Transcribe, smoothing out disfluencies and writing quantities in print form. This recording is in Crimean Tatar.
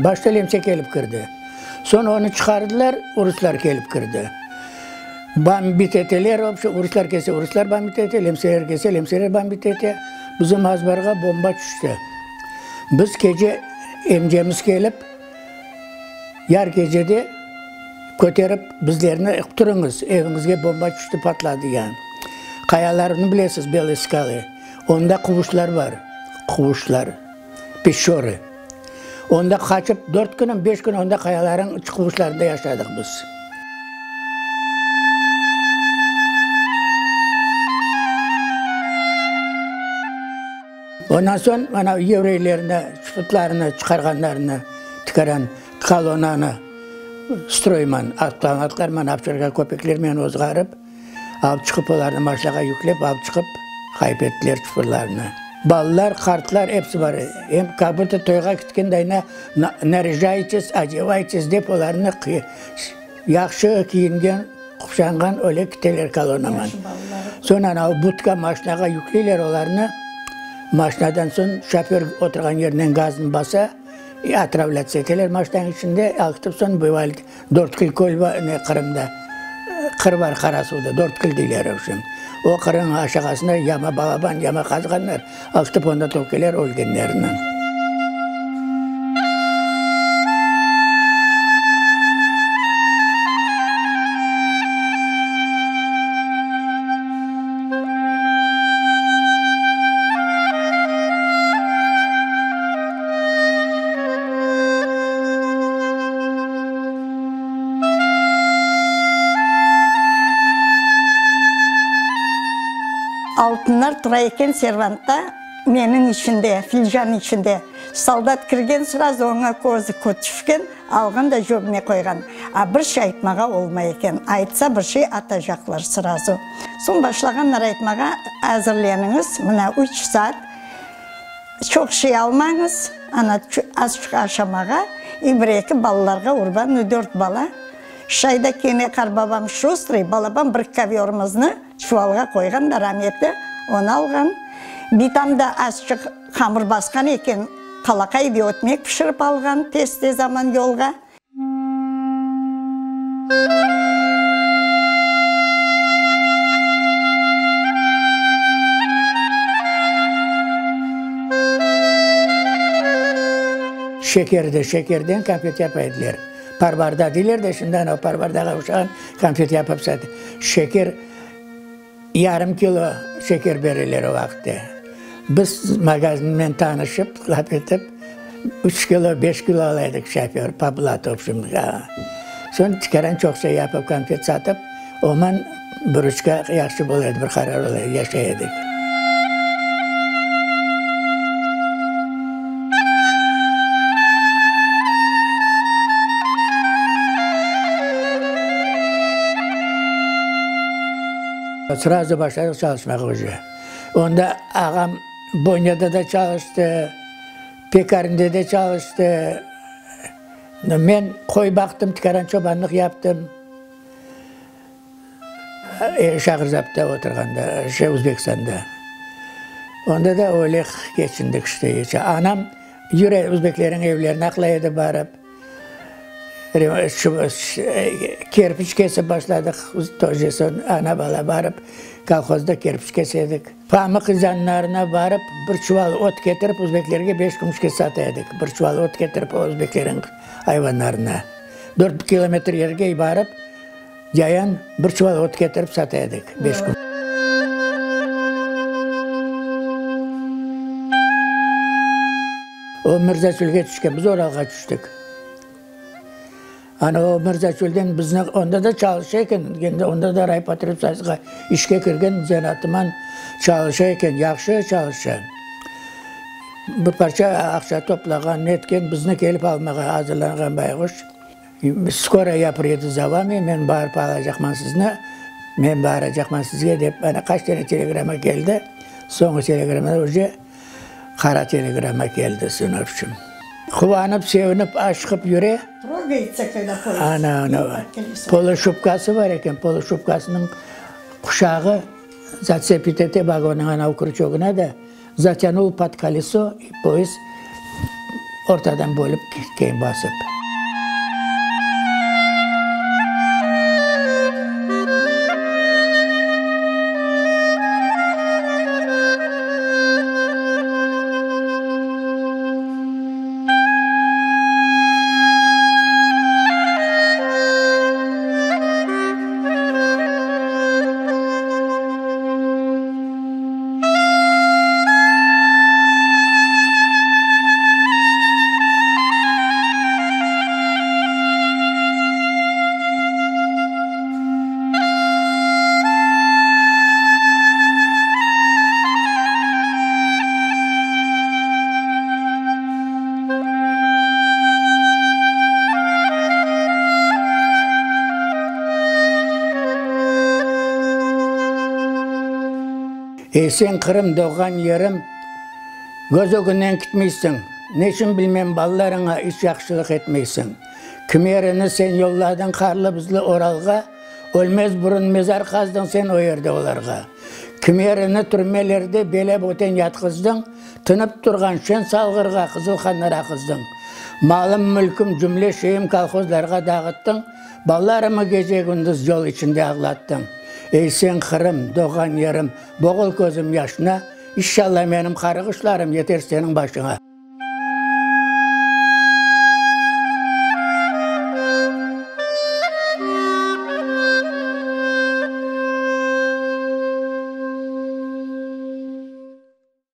Başta lemse kelip kirdi. Soñ onı çıqardılar, uruslar kelip kirdi. Bambit eteler, vobşe, uruslar kelse, uruslar bambit ete, lemseler kelse, lemseler bambit ete. Bizim azbarğa bomba tüşti. Biz kece emcemiz kelip, yar gecede köterip bizlerni, Turıñız, eviñizge bomba tüşti, patladı yani. Qayalarnı bilesiz, Belые skalı, onda quvuşlar bar, quvuşlar, peşçorı. Onda qaçıp, dört künüm, beş kün onda qayalarıñ quvuşlarında yaşadıq biz. Ondan soñ, mana, yevreylerni, çufutlarını çıqarğanlarını, tikaran kolonnanı stroyman, avtomatlarman, ovçarka köpeklermen ozğarıp, alıp çıqıp, olarnı maşinağa yüklep, alıp çıqıp, ğayıp ettiler çufutlarını. Balalar, qartlar, episi bar. Em kak budto toyğa ketkenday, narâjaytes, odevaytes dep olarnı yahşı kiyingen, quşanğan öyle kiteler kolonnaman. Soñ ana budka maşinağa yükleyler olarnı, maşinadan soñ şoför oturğan yerinden gaznı basa, otravlâtsiya eteler maşinanıñ içinde, aqıtıp soñ bıvaet Dörtkül köl bar ne Qırımda, qır bar Qarasuvda, Dörtkül deyler vobşem. O qırıñ aşağasına yama balaban yama qazğanlar, aqıtıp onda tökeler ölgenlerni. Altınlar tura eken servantta, neniñ içinde, filcan içinde. Soldat kirgen srazu oña közü tüşken, alğan da cöbüne qoyğan. A bir şey aytmağa olmay eken, aytsa bir şey atacaqlar srazu. Soñ başlağanlar aytmağa, azırleniñiz, mına üç saat Çoq şey almañız, ana, azçıq aşamağa, i bir-eki balalarğa urba, nu, dört bala. Şayda kene qarbabam şustrıy, balaban bir kovyorımıznı çuvalğa qoyğan da rametli, onı alğan. Bitam da azçıq hamır basqan eken, qalaqay ve ötmek pişirip alğan tez-tez aman yolğa. Şeker de, şekerden konfet yapa ediler. Parvarda deyler de, şimdi ana parvardağa oşağan konfet yapıp sata. Şeker Yarım kilo şeker bereler o vaqıtte. Biz magazinnen tanışıp, laf etip, üç kilo, beş kilo ala edik şofer, po blatu, vobşem. Soñ tükâran çoq şey yapıp, konfet satıp, oman bir ruçka yahşı bola edi, bir qarar ola edi, yaşay edik. Srazu başladıq çalışmağa uje. Onda ağam Bonyada da çalıştı, pekarnde de çalıştı. Men qoy baqtım, tikaran çobanlıq yaptım. Şahrizabda oturğanda, şey, Özbekistanda. Onda da öyle keçindik işte. Anam yüre özbeklerniñ evlerine aqlay edi barıp. Kerpiç kesip başladıq, toje soñ ana-bala barıp kolhozda kerpiç kese edik. Pamıq izanlarına barıp bir çuval ot ketirip özbeklerge beş kümüşke sata edik. Bir çuval ot ketirip özbeklerniñ ayvanlarına. Dört kilometr yerge barıp Yayan bir çuval ot ketirip sata edik, beş kün. O Mirzaçölge tüşken, biz Oralğa tüştik. Ana o Mirzaçölden bizni, onda da çalışa eken, onda da raypotrebsoyuzğa işke kirgen zenaatıman çalışa eken, yahşı çalışa. Bir parça aqça toplağan, netken, bizni kelip almağa azırlanğan bayğuş. Skoro ya priyedu za vami, men barıp alacaqman sizni, men baracaqman sizge dep, ana qaç tane telegramma keldi, soñu telegramma uje qara telegramma keldi, sın, vobşem. Quvanıp, sevinip, aşıqıp yüre. Trogaytsa, kogda poezd. Ana, ana, poluşubkası bar eken, poluşubkasınıñ quşağı zatsepit ete vagonnıñ anav krüçogına da, Zatânul pod koleso, i poyezd ortadan bölip ketken basıp. Ey sen, Qırım, doğğan yerim, Köz ögünden kitmeysiñ. Neçün bilmem, balalarıña iç yahşılıq etmeysiñ. Kimerini sen yolladıñ qarlı-buzlı Oralğa, Ölmez burun mezar qazdıñ sen o yerde olarğa. Kimerini türmelerde bele-böten yatqızdıñ, Tınıp turğan şen salğırğa qızıl qanlar aqızdıñ. Malım-mülküm, cümle şeyim kolhozlarğa dağıttıñ, Balalarımı gece-gündüz yol içinde ağlattıñ. Ey sen, Qırım, doğğan yerim, boğul közüm yaşına, İnşalla menim qarğışlarım yeter seniñ başıña.